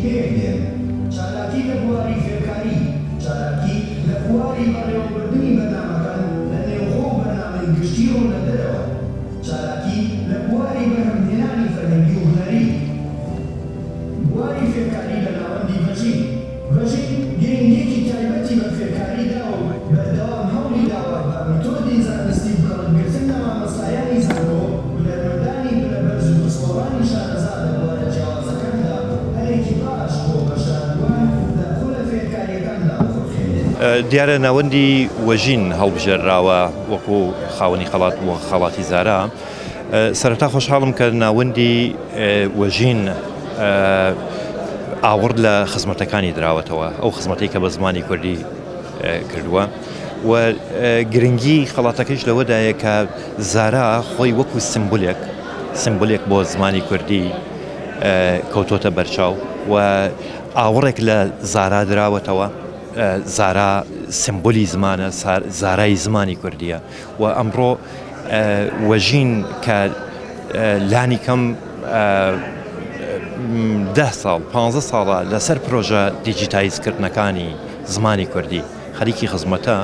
پێک دێن. چالاکی لە بواری فێرکاری، چالاکی لە بواری بەڕێوەبردنی بەرنامەکان لە نێوخۆ و بەرنامەی گشتی ڕوو لە دەرەوە، چالاکی لە بواری بەرهەمهێنانی فەرهەنگی و هونەری. بواری فێرکاری لە ناوەندی ڤەژین. ڤەژین گرنگییەکی تایبەتی بە فێرکاری داوە و بەردەوام هەوڵی داوە بە میتۆدی زانستی و کەڵکگرتن لە مامۆستایانی زانکۆ، هونەرمەندانی پلەبەرز و پسپۆڕانی شارەزا لە بوارە جیاوازەکاندا هەلێکی باش بۆ بەشداربووان لە خولە فێرکارییەکاندا بخولقێنێت. دیارە ناوەندی وەژین هەڵبژێرراوە وەکو خاوەنی خەڵات بۆ خەڵاتی زارا. سەرەتا خۆشحاڵم کە ناوەندی وەژین ئاوڕ لە خزمەتەکانی دراوەتەوە ئەو خزمەتەی کە بە زمانی کوردی کردووە و گرنگی خەڵاتەکەیش لەوەدایە کە زارا خۆی وەکو سمبولێک سمبولێک بۆ زمانی کوردی کەوتۆتە بەرچاو و ئاوڕێک لە زارا دراوەتەوە زارا سمبولی زمانە زارای زمانی کوردیە و ئەمڕۆ وەژین کە لانی کەم ده ساڵ پ ساڵە لەسەر پرۆژە دیجیتایزکردنەکانی زمانی کوردی خەریکی خزمەتە.